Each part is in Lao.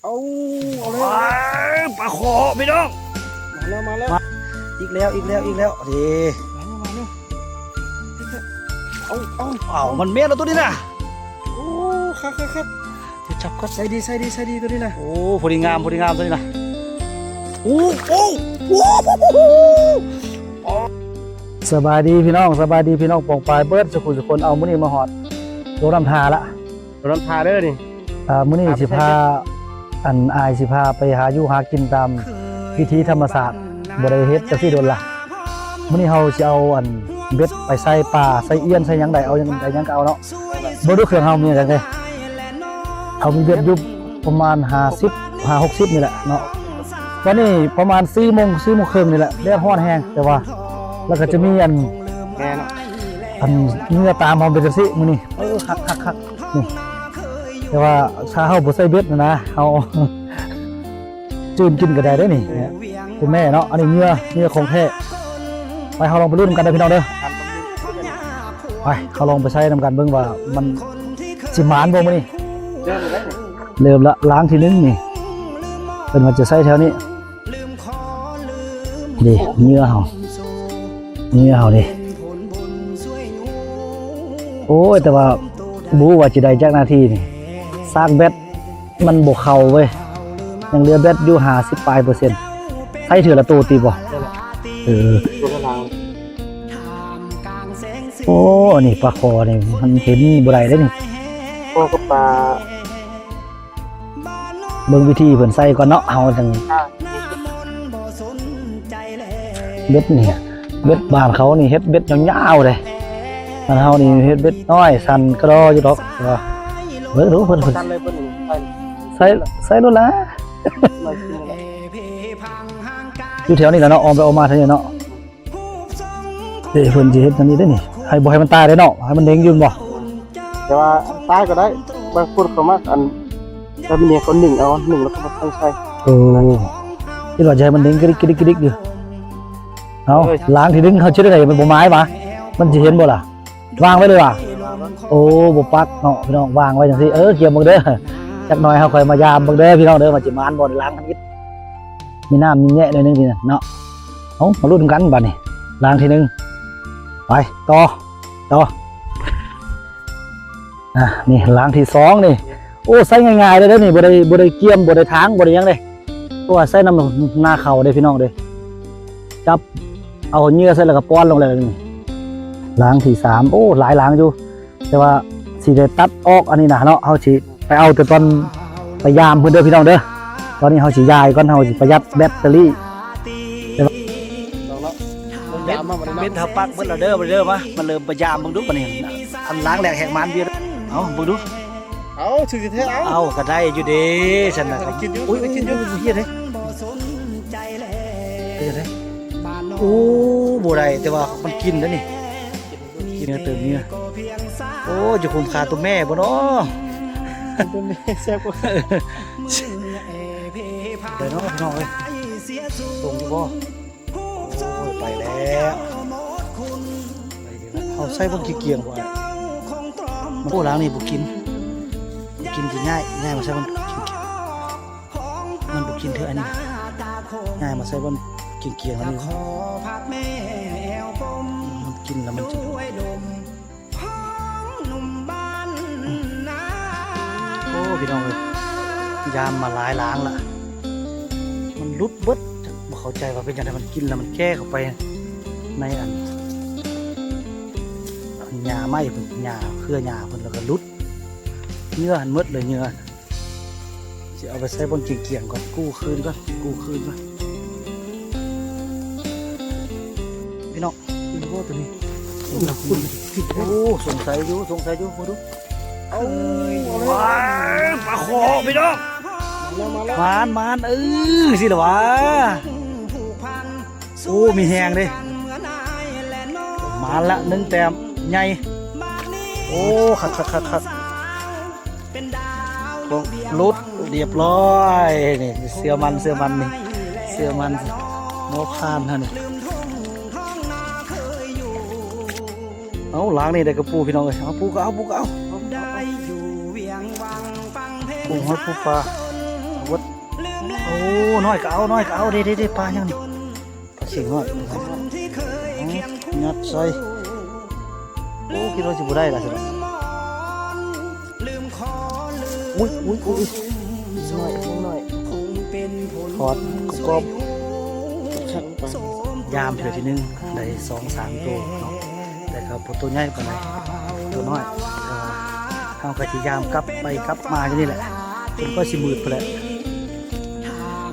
ເອົາ ເອົາແລ້ວ ປາຄໍ່ພີ່ນ້ອງ ມາແລ້ວ ມາແລ້ວ ມາ ອີກແລ້ວ ອີກແລ້ວ ອີກແລ້ວ ເດ້ ມາແລ້ວ ມາແລ້ວ ເອົາ ເອົາ ເອົາ ມັນແມ່ນແລ້ວໂຕນີ້ນະ ໂອ້ ຄັກໆໆ ຈັບ ຈັບ ໃສ່ດີ ໃສ່ດີ ໃສ່ດີໂຕນີ້ນະ ໂອ້ ພໍດີງາມ ພໍດີງາມໂຕນີ້ນະ ໂອ້ ໂອ້ ໂອ້ ສະບາຍດີພີ່ນ້ອງ ສະບາຍດີພີ່ນ້ອງປ້ອງປາຍເບິດສູ່ຜູ້ສູ່ຄົນ ເອົາ ມື້ນີ້ມາຮອດ ລົງນ້ຳທ່າລະ ລົງນ້ຳທ່າເດີນີ້ ອ່າ ມື້ນີ້ຊິພາ ອັນ ອ້າຍຊິພາໄປຫາຢູ່ຫາກິນຕາມວິຖີທຳມະຊາດ ບໍ່ໄດ້ເຮັດຈັກຊີ້ດົນລະ ມື້ນີ້ເຮົາຊິເອົາ ອັນ ເບັດໄປໃສ່ປາ ໃສ່ອຽນ ໃສ່ຫຍັງໄດ້ ເອົາຫຍັງໄດ້ຫຍັງກໍເອົາເນາະ ເບິ່ງດູເຄື່ອງເຮົາມີຫຍັງແດ່ ເຮົາມີເບັດຢູ່ປະມານຫ້າສິບ ຫ້າຫົກສິບນີ້ແຫຼະເນາະ ຕອນນີ້ປະມານສີ່ໂມງ ສີ່ໂມງເຄິ່ງນີ້ແຫຼະ ແດດຮ້ອນແຮງ ແຕ່ວ່າ ແລ້ວກໍຈະມີ ອັນ ແມ່ນເນາະ ອັນ ເຫຍື່ອຕາມເຮົາເປັນຈັ່ງຊີ້ມື້ນີ້ ເອີ ຄັກໆໆ ນີ້ ແຕ່ວ່າຖ້າເຮົາບໍ່ໃສ່ເບັດນະ ເຮົາ ຈືນກິນກໍໄດ້ເດ້ນີ້ ໂອ້ ແມ່ເນາະ ອັນນີ້ເຫຍື່ອ ເຫຍື່ອຂອງແທ້ ໄປ ເຮົາລອງໄປລຸ້ນນຳກັນເດີພີ່ນ້ອງເດີ ໄປ ເຮົາລອງໄປໃສ່ນຳກັນເບິ່ງວ່າມັນຊິໝານບໍ່ມື້ນີ້ ເລີ່ມແລ້ວ ເລີ່ມລະ ລ້າງທີໜຶ່ງນີ້ ເພິ່ນວ່າຈະໃສ່ແຖວນີ້ ເດ້ ເຫຍື່ອເຮົາ ເຫຍື່ອເຮົາເດ້ ໂອ້ຍ ແຕ່ວ່າບໍ່ຮູ້ວ່າຊິໄດ້ຈັກນາທີນີ້ ຊາກແບັດມັນບໍ່ເຂົ້າເວີຍ ຍັງເຫຼືອແບັດຢູ່ຫ້າສິບປາຍເປີເຊັນ ໃຊ້ເທື່ອລະໂຕຕິບໍ່ ເອີ ໂອ້ ອັນນີ້ປາຄໍ່ນີ້ມັນເຫັນບໍ່ໄດ້ເດ້ນີ້ ພໍກັບປາ ເບິ່ງວິທີເພິ່ນໃສ່ກ່ອນເນາະ ເຮົາຈັ່ງ ອ່າ ເບັດນີ້ ເບັດບ້ານເຂົານີ້ເຮັດເບັດຍາວໆເດ້ ບ້ານເຮົານີ້ເຮັດເບັດນ້ອຍ ສັ້ນກະດໍຢູ່ດອກ ເບິ່ງດູເພິ່ນ ເພິ່ນ ໃສ່ ໃສ່ໂລດລະ ຢູ່ແຖວນີ້ລະເນາະ ອ້ອມໄປອ້ອມມາແຖວນີ້ເນາະ. ເດ້ ເພິ່ນຊິເຮັດອັນນີ້ເດ້ນີ້ ໃຫ້ບໍ່ໃຫ້ມັນຕາຍເດ້ເນາະ ໃຫ້ມັນເດັງຢູ່ແມ່ນບໍ່ ແຕ່ວ່າຕາຍກໍໄດ້ ບາງຄົນເຂົາມັກອັນ ແບບນີ້ເຂົາໜຶ້ງເອົາ ໜຶ້ງແລ້ວເຂົາມາໃສ່ ໂອ້ ຄິດວ່າຈະໃຫ້ມັນເດັງກະດິກກະດິກກະດິກຢູ່ ເອົາ ເອີຍ ລ້າງທີໜຶ່ງເຮົາຊິໄດ້ ມັນບໍ່ໝາຍຫວາ ມັນຊິເຫັນບໍ່ລະ ວາງໄວ້ເລີຍຫວາ ໂອ້ ບໍ່ປັກເນາະ ພີ່ນ້ອງ ວາງໄວ້ຈັ່ງຊີ້ ເອີ ກຽມເບິ່ງເດີ ຈັກໜ່ອຍເຮົາຄ່ອຍມາຢາມເບິ່ງເດີ ພີ່ນ້ອງເດີ ວ່າຊິໝານບໍ່ ລ້າງທຳອິດ ມີນ້ຳມີແຍະໜ້ອຍໜຶ່ງນີ້ນະເນາະ ເອົາ ມາລຸ້ນນຳກັນບາດນີ້ ລ້າງທີໜຶ່ງ ໄປ ຕໍ່ ຕໍ່ ອ່າ ນີ້ລ້າງທີສອງນີ້ ໂອ້ ໃຊ້ງ່າຍໆເລີຍເດີນີ້ ບໍ່ໄດ້ ບໍ່ໄດ້ກຽມ ບໍ່ໄດ້ຖາງ ບໍ່ໄດ້ຫຍັງເດ້ ເພາະວ່າໃຊ້ນຳນາເຂົ້າເດ້ພີ່ນ້ອງເດ້ ຈັບເອົາເຫຍື່ອໃສ່ແລ້ວກໍປ້ອນລົງເລີຍນີ້ ລ້າງທີສາມ ໂອ້ ຫຼາຍລ້າງຢູ່ ແຕ່ວ່າຊິໄດ້ຕັດອອກອັນນີ້ນະເນາະ ເຮົາຊິ ໄປເອົາແຕ່ຕອນໄປຢາມເພິ່ນເດີພີ່ນ້ອງເດີ ຕອນນີ້ເຮົາຊິຢາຍກ່ອນ ເຮົາຊິປະຢັດແບັດເຕີຣີ ແຕ່ວ່າ ເບັດເຮົາປັກເບິດແລ້ວເດີ ເດີມາ ມາເລີ່ມໄປຢາມເບິ່ງດູບາດນີ້ ອັນລ້າງແຫຼກແຫກມານເບຍ ເອົາເບິ່ງດູ ເອົາ ຖືກແທ້ ເອົາ ເອົາ ກໍໄດ້ຢູ່ເດ້ ຊັ້ນນະ ກິນຢູ່ ອຸ້ຍ ກິນຢູ່ ເຮັດເດ້ ເຮັດເດ້ ໂອ້ ບໍ່ໄດ້ ແຕ່ວ່າມັນກິນແລ້ວນີ້ ກິນເໜືອເຕີມເໜືອ ໂອ້ ຈະຄຸ້ມຄ່າຕົວແມ່ບໍ່ເນາະ ຕົວແມ່ແຊບກວ່າ ໄດ້ເນາະພີ່ນ້ອງເອີຍ ສົ່ງຢູ່ບໍ່ ໂອ້ຍ ໄປແລ້ວ ເຮົາໃສ່ເບິ່ງຂີ້ກຽງບໍ່ ໂອ້ ລ້າງນີ້ບໍ່ກິນ ບໍ່ກິນຊິຍ້າຍ ຍ້າຍມາໃສ່ເບິ່ງ ມັນບໍ່ກິນເທື່ອອັນນີ້ ຍ້າຍມາໃສ່ບ່ອນກຽງໆ ອັນນີ້ ມັນກິນແລ້ວມັນຈະ ໂອ້ ພີ່ນ້ອງເອີຍ ຢາມມາຫຼາຍລ້າງລະ ມັນຫຼຸດເບິດ ຈັກບໍ່ເຂົ້າໃຈວ່າເປັນຈັ່ງໃດ ມັນກິນແລ້ວມັນແກ່ເຂົ້າໄປໃນອັນ ອັນຫຍ້າໄມ້ພຸ້ນ ຫຍ້າ ເຄືອຫຍ້າພຸ້ນ ແລ້ວກໍຫຼຸດ ເຫຍື່ອຫັ້ນໝົດເລີຍ ເຫຍື່ອ ຊິເອົາໄປໃສ່ບ່ອນກຽງໆ ກ່ອນ ກູ້ຄືນກ່ອນ ກູ້ຄືນກ່ອນ ພີ່ນ້ອງ ເຫັນບໍ່ໂຕນີ້ ໂອ້ ສົງໄສຢູ່ ສົງໄສຢູ່ ເບິ່ງດູ ເອົາ ປາຄໍ່ພີ່ນ້ອງ ມາແລ້ວ ມາແລ້ວ ມານໆ ເອີ ຊິລະຫວາ ໂອ້ ມີແຮງເດ້ ມາລະໜຶ່ງແຕ້ມໃຫຍ່ ໂອ້ ຄັກໆໆໆ ລຸດລຽບຮ້ອຍ ນີ້ເສື້ອມັນ ເສື້ອມັນນີ້ ເສື້ອມັນໝໍພານເຮົານີ້ ເອົາ ລ້າງນີ້ໄດ້ກະປູພີ່ນ້ອງເອີຍ ເອົາປູກໍເອົາ ປູກໍເອົາ ປູຮອດປູປາ ໂອ້ ນ້ອຍກໍເອົາ ນ້ອຍກໍເອົາ ເດ້ໆໆ ປາຫຍັງນີ້ ປາເຂັງນ້ອຍ ຍັດໃສ່ ໂອ້ ຄິດວ່າຊິບໍ່ໄດ້ລະ ໂອ້ຍ ໂອ້ຍ ໂອ້ຍ ນ້ອຍ ນ້ອຍ ຖອດກອບ ຍາມເທື່ອທີໜຶ່ງໄດ້ສອງສາມໂຕເນາະ ແຕ່ກໍບໍ່ໂຕໃຫຍ່ປານໃດ ໂຕນ້ອຍ ເຮົາກໍຊິຍາມກັບໄປກັບມາຢູ່ນີ້ແຫຼະ ຈົນກວ່າຊິມືດພຸ້ນແຫຼະ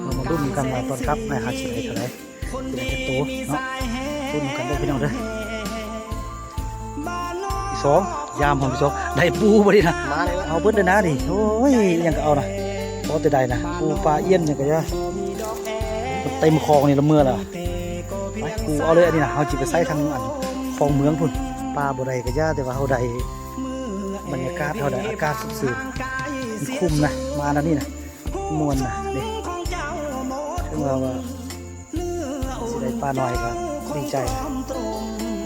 ເຮົາມາລຸ້ນກັນວ່າຕອນກັບໄປຫາຊິໄດ້ເທົ່າໃດ ຊິໄດ້ຈັກໂຕເນາະ ລຸ້ນກັນເດີພີ່ນ້ອງເດີ ທີສອງ ຍາມຮອບທີສອງ ໄດ້ປູບໍ່ດີນະ ມາແລ້ວ ເອົາເບິດເລີຍນະນີ້ ໂອ້ຍ ອີ່ຫຍັງກໍເອົານະ ພໍແຕ່ໄດ້ນະ ປູປາ ອ່ຽນຫຍັງກໍຢ່າ ເຕັມຄອງນີ້ລະເມືອລະ ໄປ ປູເອົາເລີຍ ອັນນີ້ນະ ເຮົາຊິໄປໃສ່ທາງອັນຄອງເມືອງພຸ້ນ ປາບໍ່ໄດ້ກໍຢ່າ ແຕ່ວ່າເຮົາໄດ້ບັນຍາກາດ ເຮົາໄດ້ອາກາດສົດຊື່ນ ມັນຄຸ້ມນະ ມາແນວນີ້ນະ ມ່ວນນະ ເດ້ ເຖິງວ່າ ວ່າ ຊິໄດ້ປານ້ອຍກໍດີໃຈ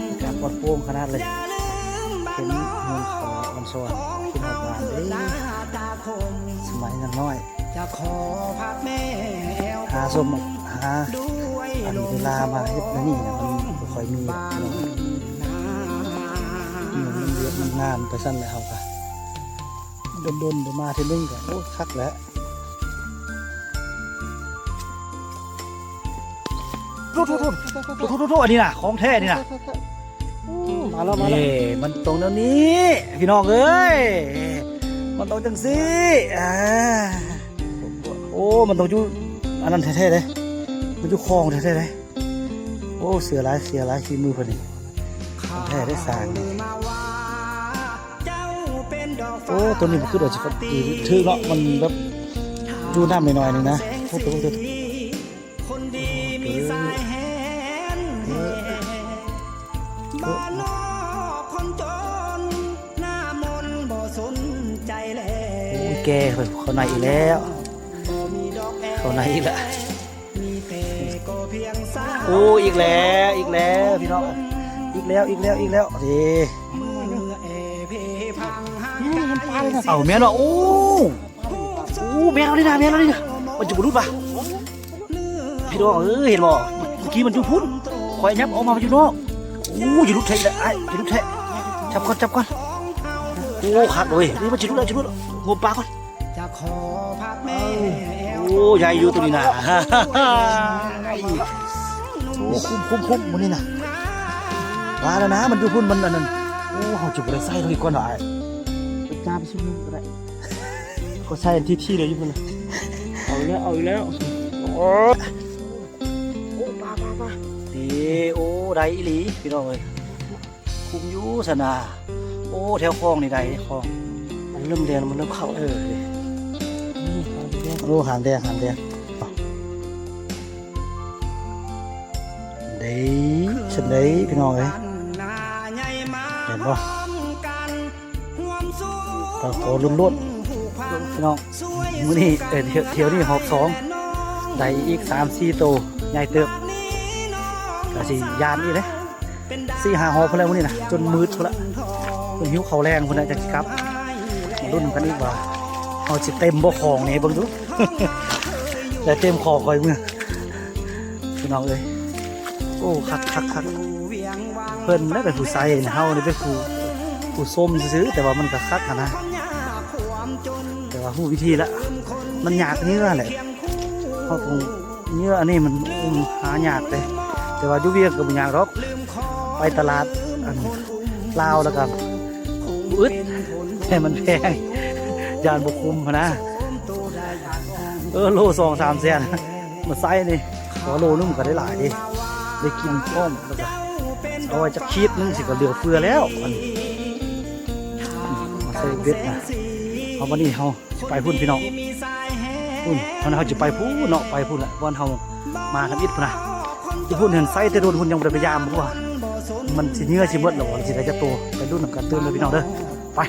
ອາກາດປອດໂປ່ງຂະໜາດເລີຍ ເຫັນເມືອງເຂົາອອນຊອນ ຄິດຮອດບ້ານເດ້ ສະໄໝຍັງນ້ອຍ ຫາສົມ ຫາອັນເວລາມາເຮັດແນວນີ້ນະ ມັນບໍ່ຄ່ອຍມີດອກ ເມືອງມັນວຽກມັນງານໄປຊັ້ນແຫຼະ ເຮົາກໍດົນໆໄດ້ມາເທື່ອໜຶ່ງກໍ ໂອ້ ຄັກແຫຼະ. ໂທດໆໆ ອັນນີ້ນະ ຂອງແທ້ນີ້ນະ ໂອ້ ມາແລ້ວ ມາແລ້ວ ເອີ ມັນຕ້ອງແນວນີ້ ພີ່ນ້ອງເອີຍ ມັນຕ້ອງຈັ່ງຊີ້ ອ່າ ໂອ້ ມັນຕ້ອງຢູ່ອັນນັ້ນແທ້ໆເດ້ ມັນຢູ່ຄອງແທ້ໆເດ້. ໂອ້ ເສືອຫຼາຍ ເສືອຫຼາຍ ຝີມືເພິ່ນນີ້ ຂອງແທ້ເດ້ ສ້າງນີ້ ໂອ້ ຕົວນີ້ບໍ່ຄືວ່າຊິຖືກເນາະ ມັນແບບຢູ່ນ້ຳໜ້ອຍໆໜຶ່ງນະ ໂອ້ ໂຕ ໂຕ ເອີ ເອີ ເອີ ໂອ້ຍ ແກ່ ເຂົ້າໃນອີກແລ້ວ ເຂົ້າໃນອີກແລ້ວ. ໂອ້ ອີກແລ້ວ ອີກແລ້ວ ພີ່ນ້ອງ ອີກແລ້ວ ອີກແລ້ວ ອີກແລ້ວ ເດ້ ເອົ້າ ແມ່ນບໍ່? ໂອ້ ໂອ້ ແມ່ນແລ້ວນີ້ນະ ແມ່ນແລ້ວນີ້ນະ ມັນຈະບໍ່ຫຼຸດຫວາ ພີ່ນ້ອງເອີຍ ເຫັນບໍ່? ເມື່ອກີ້ມັນຢູ່ພຸ້ນ ຂ້ອຍຫຍັບອອກມາ ມັນຢູ່ນອກ ໂອ້ ຢ່າຫຼຸດແທ້ ອ້າຍ ຢ່າຫຼຸດແທ້ ຈັບກ່ອນ ຈັບກ່ອນ ໂອ້ ຄັກເວີຍ ນີ້ມັນຈະຫຼຸດແລ້ວ ຈະຫຼຸດແລ້ວ ງົມປາກ່ອນ. ໂອ້ ໃຫຍ່ຢູ່ຕົວນີ້ນະ ໂອ້ ຄຸ້ມໆໆ ມື້ນີ້ນະ ວ່າແລ້ວນະ ມັນຢູ່ພຸ້ນ ມັນອັນນັ້ນ ໂອ້ ເຮົາຈະບໍ່ໄດ້ໃສ່ເລີຍກ່ອນວ່າ ໄປຈ້າໄປຊຸມນີ້ກໍໄດ້ ກໍໃສ່ອັນທີ່ໆເລີຍຢູ່ພຸ້ນນະ ເອົາອີກແລ້ວ ເອົາອີກແລ້ວ ໂອ້ ໂອ້ ປາ ປາ ປາ ເດ້ ໂອ້ ໄດ້ອີ່ຫຼີ ພີ່ນ້ອງເອີຍ. ຄຸ້ມຢູ່ຊັ້ນນະ ໂອ້ ແຖວຄອງນີ້ໄດ້ເດ້ ຄອງ ມັນເລີ່ມແດງ ມັນເລີ່ມເຂົ້າ ເອີ ນີ້ ໂອ້ ຫາງແດງ ຫາງແດງ ເດ້ ຊັ້ນໃດ ພີ່ນ້ອງເອີຍ ເຫັນບໍ່? ກໍຂໍລຸ້ນໆ ພີ່ນ້ອງ ມື້ນີ້ ເອີ ຖ້ຽວນີ້ຮອບສອງ ໄດ້ອີກສາມສີ່ໂຕ ໃຫຍ່ເຕີບ ກໍຊິຢ້ານອີກເດ້. ສີ່ຫ້າຮອບພຸ້ນແຫຼະມື້ນີ້ນະ ຈົນມືດພຸ້ນລະ ເພິ່ນຫິວເຂົ້າແລງພຸ້ນແຫຼະ ຈັ່ງຊິກັບ ມາລຸ້ນກັນອີກວ່າ ເຮົາຊິເຕັມບໍ່ຄອງນີ້ ເບິ່ງດູ ໄດ້ເຕັມຄອງຂ້ອຍເມືອ ພີ່ນ້ອງເອີຍ ໂອ້ ຄັກໆໆ ເພິ່ນແຫຼະເປັນຜູ້ໃສ່ ເຮົານີ້ເປັນຜູ້ ຜູ້ຊົມຊື່ໆ ແຕ່ວ່າມັນກໍຄັກຫັ້ນນະ ແຕ່ວ່າຮູ້ວິທີລະ ມັນຍາກເຫຍື່ອແຫຼະ ເຮົາຕ້ອງ ເຫຍື່ອອັນນີ້ມັນ ມັນຫາຍາກເດ້ ແຕ່ວ່າຢູ່ວຽງກໍບໍ່ຍາກດອກ ໄປຕະຫຼາດອັນລາວແລ້ວກໍອຶດ ແຕ່ມັນແພງ ຢ້ານບໍ່ຄຸ້ມຫັ້ນນະ ເອີ ໂລສອງສາມແສນ ມາໃສ່ນີ້ ໂລໜຶ່ງມັນກໍໄດ້ຫຼາຍເດ້ ໄດ້ກິນພ້ອມ ແລ້ວກໍເອົາໄວ້ຈັກຂີດໜຶ່ງຊິກໍເຫຼືອເຟືອແລ້ວ ອັນນີ້ ມາໃສ່ເບັດນະ ເອົາ ບາດນີ້ເຮົາ ໄປພຸ້ນພີ່ນ້ອງ ພຸ້ນ ເຮົາ ເຮົາຈະໄປພຸ້ນເນາະ ໄປພຸ້ນແຫຼະ ບ່ອນເຮົາມາທຳອິດພຸ້ນນະ ຢູ່ພຸ້ນເຫັນໃສ່ແຕ່ດົນ ພຸ້ນຍັງບໍ່ໄດ້ໄປຢາມ ເພາະວ່າມັນຊິເຫຍື່ອຊິເໝິດແລ້ວບໍ່ ຊິໄດ້ຈັກໂຕ ໄປລຸ້ນນຳກັນຕື່ມເດີພີ່ນ້ອງເດີ ໄປ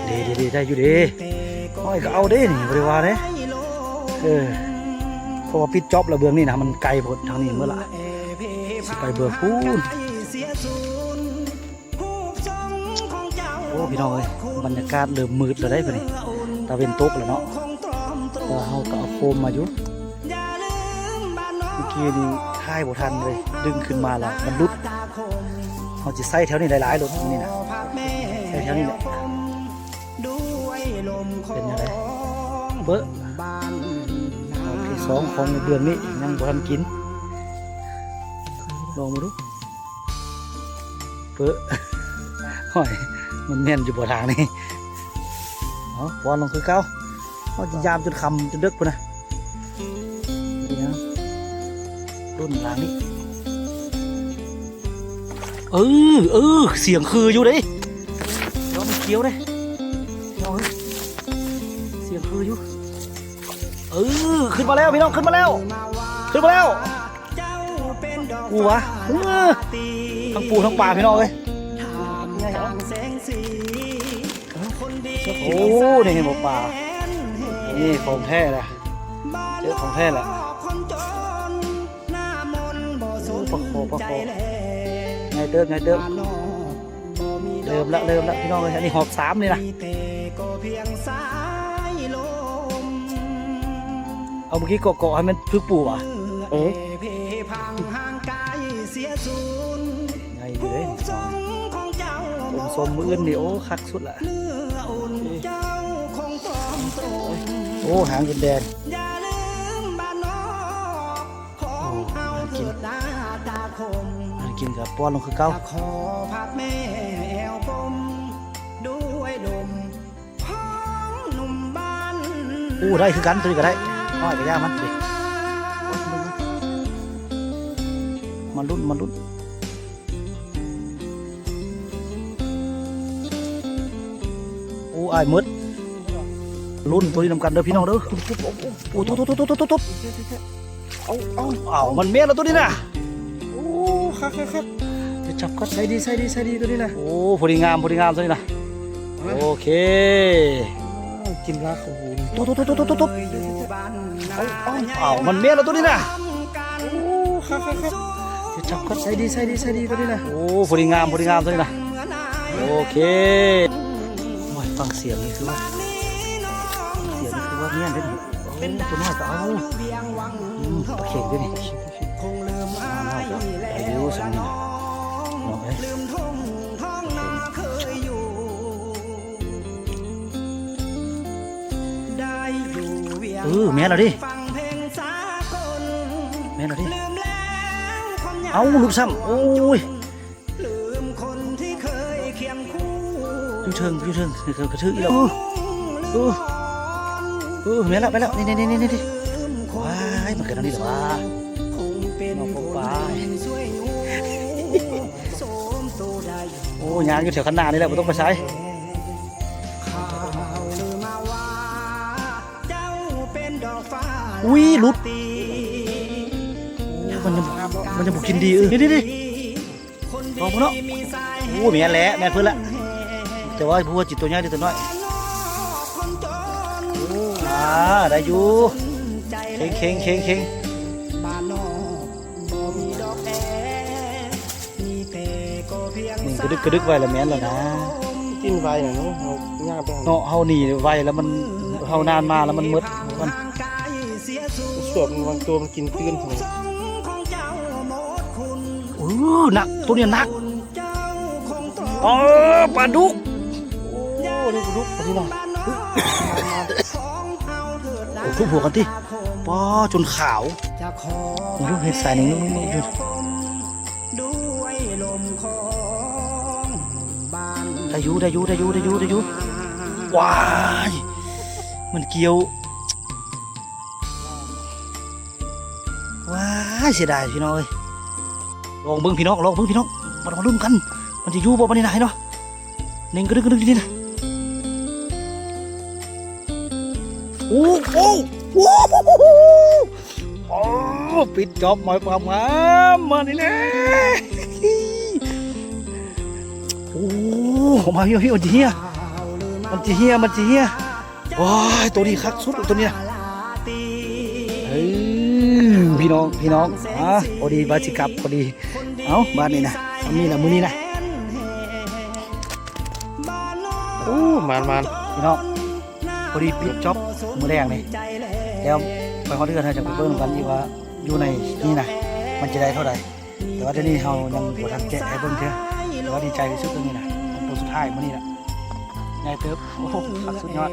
ເດ້ໆໆ ໄດ້ຢູ່ເດ້ ໂອ້ຍ ກໍເອົາເດ້ນີ້ ບໍ່ໄດ້ວ່າເດ້ ເອີ ເພາະວ່າປິດຈອບແລ້ວ ເບື້ອງນີ້ນະ ມັນໄກໂພດ ທາງນີ້ເໝິດລະ ຊິໄປເບື້ອງພຸ້ນ. ໂອ້ ພີ່ນ້ອງເອີຍ ບັນຍາກາດເລີ່ມມືດແລ້ວເດ້ ບັດນີ້ຕາເວັນຕົກແລ້ວເນາະ ແຕ່ວ່າເຮົາກໍເອົາໂຄມມາຢູ່ ເມື່ອກີ້ນີ້ຖ່າຍບໍ່ທັນເລີຍ ດຶງຂຶ້ນມາແລ້ວມັນຫຼຸດ. ເຮົາຊິໃສ່ແຖວນີ້ຫຼາຍໆໂລດນີ້ນະ ໃສ່ແຖວນີ້ແຫຼະ. ເປັນຈັ່ງໃດ? ເບິ່ງ ຮອບທີສອງຂອງເດືອນນີ້ຍັງບໍ່ທັນກິນ. ລອງເບິ່ງດູ. ເປີະ ໂອ້ຍ ມັນແມ່ນຢູ່ບໍ່ທາງນີ້? ເອົາ ປ້ອນລົງຄືເກົ່າ. ເຮົາຊິຢາມຈົນຄ່ຳຈົນເດິກພຸ້ນນະ. ເບິ່ງທາງນີ້. ເອີ ເອີ ສຽງຄືຢູ່ເດ້. ລອງມັນຂຽວເດ້. ເອົາເອີຍ ສຽງຄືຢູ່. ເອີ ຂຶ້ນມາແລ້ວພີ່ນ້ອງ ຂຶ້ນມາແລ້ວ ຂຶ້ນມາແລ້ວ. ປູຫວາ ເອີ ທັງປູທັງປາພີ່ນ້ອງເອີຍ. ໂອ້ ນີ້ເຫັນບໍ່ປາ? ນີ້ຂອງແທ້ລະ ເຈີຂອງແທ້ລະ. ໂອ້ ປາຄໍ່ ປາຄໍ່ ໃຫຍ່ເຕີບ ໃຫຍ່ເຕີບ. ເລີ່ມລະ ເລີ່ມລະພີ່ນ້ອງເອີຍ. ອັນນີ້ຮອບສາມນີ້ນະ. ເອົາ ເມື່ອກີ້ເກາະໆໃຫ້ມັນຖືກປູຫວາ? ເອີ ໃຫຍ່ຢູ່ເດ້. ຕົ້ມສົ້ມມື້ອື່ນນີ້ ໂອ້ ຄັກສຸດລະ. ໂອ້ ຫາງດິນແດນ. ໂອ້ ຫາກິນ ຫາກິນກໍປ້ອນລົງຄືເກົ່າ. ໂອ້ ໄດ້ຄືກັນ ໂຕນີ້ກໍໄດ້. ນ້ອຍກໍຢ່າມັນ ມາລຸ້ນ ມາລຸ້ນ. ໂອ້ ອ້າຍໝົດ ລຸ້ນໂຕນີ້ນຳກັນເດີພີ່ນ້ອງເດີ. ໂອ້ ໂຕໆໆໆໆ. ເອົາ ເອົາ ເອົາ ມັນແມ່ນແລ້ວໂຕນີ້ນະ. ໂອ້ ຄັກໆໆ. ຈັບກັດ ໃສ່ດີ ໃສ່ດີ ໃສ່ດີໂຕນີ້ນະ. ໂອ້ ພໍດີງາມ ພໍດີງາມໂຕນີ້ນະ. ໂອເຄ ກິນລາກຂອງຫູ. ໂຕໆໆໆໆ. ເອົາ ເອົາ ເອົາ ມັນແມ່ນແລ້ວໂຕນີ້ນະ. ໂອ້ ຄັກໆໆ. ຈັບກັດ ໃສ່ດີ ໃສ່ດີ ໃສ່ດີໂຕນີ້ນະ. ໂອ້ ພໍດີງາມ ພໍດີງາມໂຕນີ້ນະ. ໂອເຄ ໂອ້ຍ ຟັງສຽງນີ້ຄືວ່າ ສຽງນີ້ຄືວ່າແມ່ນເດ້. ໂອ້ ໂຕນ້ອຍກໍເອົາ. ອືມ ປາເຂັງເດ້ນີ້. ນ້ອຍກໍໄດ້ຢູ່ຊັ້ນນີ້ນະ ນ້ອງເອີຍ. ເອີ ແມ່ນແລ້ວເດ້ ແມ່ນແລ້ວເດ້. ເອົາ ຫຼຸດຊ້ຳ ໂອ້ຍ. ຢູ່ເທິງ ຢູ່ເທິງ ກະຖືກອີກແລ້ວ. ເອີ ເອີ ເອີ ແມ່ນແລ້ວ ແມ່ນແລ້ວ ນີ້ໆໆ. ວ້າຍ ມັນເກີດອັນນີ້ແລ້ວຫວາ. ນ້ອງປົກປາຍ ໂອ້ ຍ່າງຢູ່ແຖວຄັນນານີ້ແຫຼະ ບໍ່ຕ້ອງໄປໃສ. ອຸ້ຍ ຫຼຸດ. ໂອ້ ມັນຍັງ ມັນຍັງບໍ່ກິນດີ. ເອີ ນີ້ໆໆ. ລອງເບິ່ງເນາະ. ໂອ້ ແມ່ນແຫຼະ ແມ່ນເພິ່ນລະ. ແຕ່ວ່າບໍ່ຮູ້ວ່າຊິໂຕໃຫຍ່ຫຼືໂຕນ້ອຍ. ອ່າ ໄດ້ຢູ່. ເຄັ່ງໆໆໆ. ນີ້ກະດຶກກະດຶກໄວ້ລະແມ່ນລະນະ. ກິນໄວນະເນາະ ເຮົາຍ່າງໄປເນາະ. ເຮົາໜີໄວລະມັນ ເຮົານານມາລະມັນໝົດ. ມັນສວບບາງໂຕມັນກິນຕື່ນ. ເອີ ໜັກ ໂຕນີ້ໜັກ. ອໍ ປາດຸກ. ໂອ້ ນີ້ປາດຸກ ປາດຸກນະ. ໂອ້ ທຸບຫົວກັນຕິ. ປ້າ ຈົນຂາວ. ເບິ່ງດູ ເຮັດສາຍໜຶ່ງ ໄດ້ຢູ່ ໄດ້ຢູ່ ໄດ້ຢູ່ ໄດ້ຢູ່ ໄດ້ຢູ່. ວ້າຍ ມັນກ່ຽວ. ວ້າຍ ເສຍດາຍພີ່ນ້ອງເອີຍ. ລອງເບິ່ງພີ່ນ້ອງ ລອງເບິ່ງພີ່ນ້ອງ. ມາ ມາລຸ້ນກັນ ມັນຈະຢູ່ບໍ່ບາດນີ້ນະ ເຫັນບໍ່? ເໜັງກະດຶກກະດຶກຢູ່ນີ້ນະ. ໂອ້ ໂອ້ ໂອ້ ໂອ້ ປິດຈອບໝາຍຄວາມງາມມານີ້ແຫຼະ. ໂອ້ ມາ ພີ່ນ້ອງ ພີ່ນ້ອງ ມັນຈະເຫ່ຍ ມັນຈະເຫ່ຍ ມັນຈະເຫ່ຍ. ໂອ້ຍ ໂຕນີ້ຄັກສຸດ ໂຕນີ້ນະ. ເອີ ພີ່ນ້ອງ ພີ່ນ້ອງ ອ່າ ພໍດີວ່າຊິກັບ ພໍດີ. ເອົ້າ ບາດນີ້ນະ ມີລະມື້ນີ້ນະ. ໂອ້ ມານໆ ພີ່ນ້ອງ ພໍດີປິດຈອບມື້ແລງນີ້. ແລ້ວໄປຮອດເຮືອນ ເຮົາຈະໄປເບິ່ງນຳກັນອີກວ່າ ຢູ່ໃນນີ້ນະ ມັນຈະໄດ້ເທົ່າໃດ. ແຕ່ວ່າດຽວນີ້ເຮົາຍັງບໍ່ທັນແກະໃຫ້ເບິ່ງເທື່ອ. ແຕ່ວ່າດີໃຈທີ່ສຸດຕົວນີ້ນະ ຕົວສຸດທ້າຍມື້ນີ້ລະ ໃຫຍ່ເຕີບ. ໂອ້ໂຫ ຄັກສຸດຍອດ.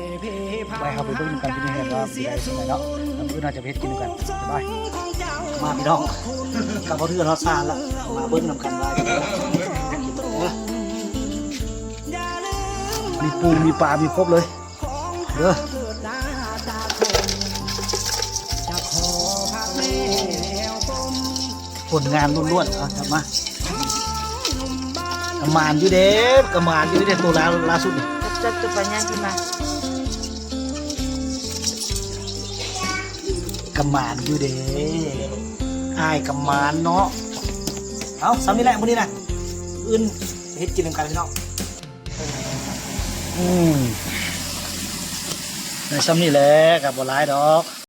ໄວ້ເຮົາໄປເບິ່ງນຳກັນຢູ່ໃນເຮືອນວ່າຊິໄດ້ສ່ຳໃດເນາະ. ແລ້ວມື້ອື່ນເຮົາຈະໄປເຮັດກິນນຳກັນ. ສະບາຍ. ມາພີ່ນ້ອງ ກັບຮອດເຮືອນຮອດຊານລະ ມາເບິ່ງນຳກັນວ່າ ເອີ ມີປູມີປາ ມີຄົບເລີຍ. ເດີ ຜົນງານລ້ວນໆ. ເອົາ ຈັບມາ. ກະໝານຢູ່ເດ້ ກະໝານຢູ່ເດ້ ໂຕລ່າ ລ່າສຸດນີ້. ຈັບ ຈັບໂຕປາໃຫຍ່ຂຶ້ນມາ. ກະໝານຢູ່ເດ້ ອ້າຍກະໝານເນາະ. ເອົາ ສ່ຳນີ້ແຫຼະມື້ນີ້ນະ ອື່ນເຮັດກິນນຳກັນພີ່ນ້ອງ. ອືມ ໄດ້ສ່ຳນີ້ແຫຼະ ກະບໍ່ຫຼາຍດອກ.